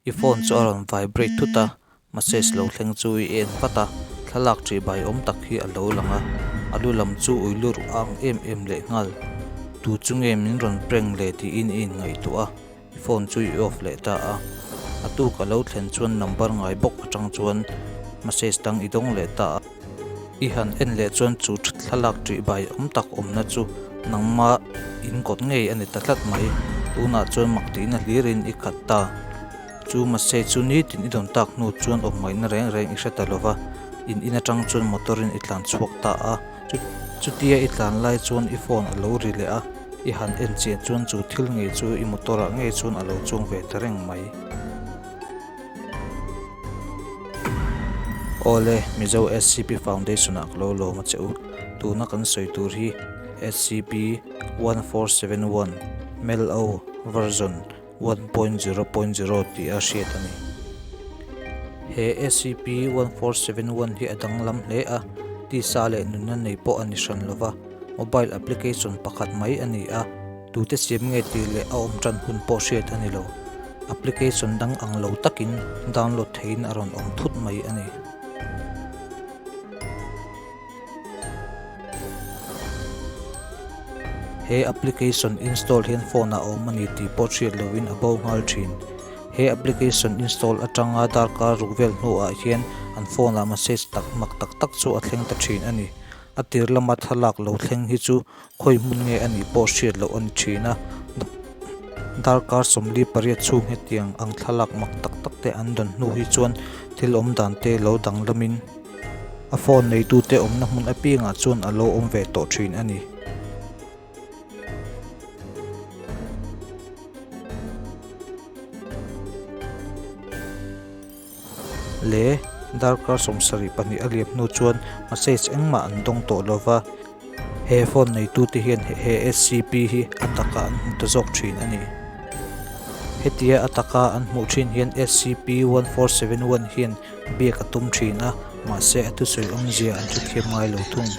I phone chu a rawn vibrate thut a, message lo thleng chu i en vat a, thlalak ṭih bai awm tak hi a lo lang a, a lu lam chu ui lur a ang em em leh nghal. Tu chu nge min rawn prank le tiin i inngaihtuah a, i phone chu i off leh ta a. A tuk a lo thlen chuan number ngai bawk atang chuan message dang i dawng leh ta a. I han en leh chuan chu thlalak ṭih bai awm tak awmna chu nangma in kawt ngei a ni ta tlat mai. Tunah chuan mak tihna hlirin i khat ta. Chu mahse chu nitin i dawn tak hnu chuan awm ngaihna reng reng i hre ta lova, in in atang chuan motor in i tlan chhuak ta a. Chutia i tlan lai chuan i phone a lo ri leh a, i han en chiah chuan chu thil ngei chu i motor ah ngei chuan a lo chuang ve ta reng mai. Awle, Mizo SCP Foundation ah ka lo lawm a che u. Tuna kan sawi tur hi SCP 1471 Mel-O version 1.0.0 tih a hriat a ni. He SCP 1471 hi a danglam hle a, tisa leh nunna nei pawh a ni hran lova, mobile application pakhat mai a ni a. Tute siam nge tih leh a awm tan hun pawh hriat a ni lo. Application dang ang lo takin download theihin a rawn awm thut mai a ni. He application install hian phone ah a awm a ni tih pawh hriat lohin a bo nghal thin. He application install atanga darkar ruk vel hnuah hian an phone ah message tak mak tak tak chu a thleng ta thin a ni. A tir lama thlalak lo thleng hi chu khawi hmun nge a nih pawh hriat loh a ni thin a, darkar 48 chhung hetiang ang thlalak mak tak tak te an dawn hnu hi chuan thil awm dan te lo danglamin a phone neitute awmna hmun apiangah chuan a lo awm ve tawh thin a ni. Le darkar 72 a liam hnu chuan message engmah an dawng tawh lo va, he phone neitute hian he SCP hi a taka an hmu ta zawk thin a ni. Hetia a taka an hmuh thin hian SCP 1471 hian biak a tum thin a, mahse a thusawi awmzia an hrethiam ngai lo thung.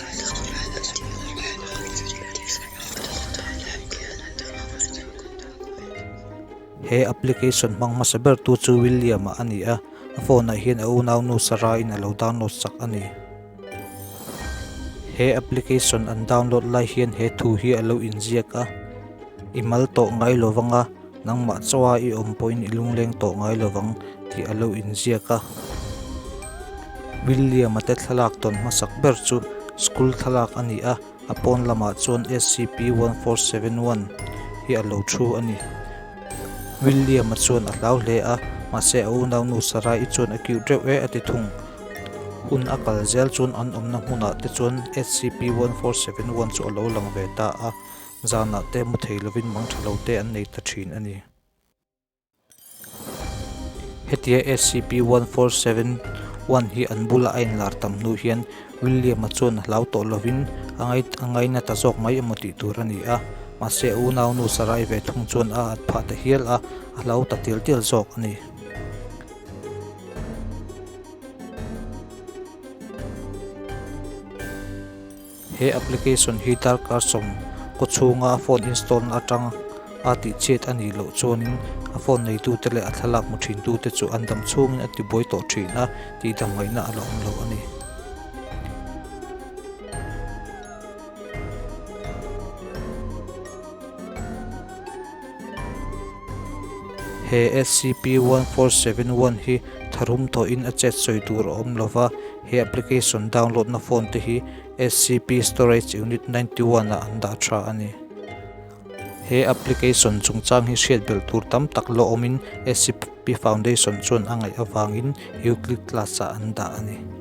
He application hmang hmasa ber tu chu William-a a ni a, a phone ah hian a unaunu Sarah-in a lo download sak a ni. He application an download lai hian he thu hi a lo inziak a, I mal tawh ngai lo vang a, nangmah chawa i awm pawhin i lungleng tawh ngai lo vang tih a lo inziak a. William-a te thlalak tawn hmasak ber chu school thlalak a ni a. A pawn lamah chuan SCP 1471 hi a lo thu a ni. William-a chuan a hlau hle a, mahse a unaunu Sarah-i chuan a cute reuh e a ti thung. Hun a kal zel chuan an awmna hmunah te chuan SCP 1471 chu a lo lang ve ta a, zanah te mu thei lovin mang tha lo te an nei ta thin a ni. Hetia SCP 1471 hi an bula a inlar tam hnu hian William-a chuan a hlau tawh lovin a ngaina ta zawk mai emaw tih tur a ni a, mahse a unaunu Sarai ve thung chuan a at phah ta hial a, a hlau ta tial tial zawk a ni. He application hi darkar sawm kaw chhunga a phone install na atang a tih chhiat a nih loh chuanin a phone neitute leh a thlalak hmu thintute chu an dam chhungin a tibuai tawh thin a, tihdam ngaihna a la awm lo a ni. He SCP 1471 hi tharum thawhin a chet sawi tur a awm lova, he application download na phone te hi SCP Storage Unit 91 ah an dah tha a ni. He application chungchang hi hriat belh tur tam tak la awmin SCP Foundation chuan a ngaih avangin Euclid class ah an dah a ni.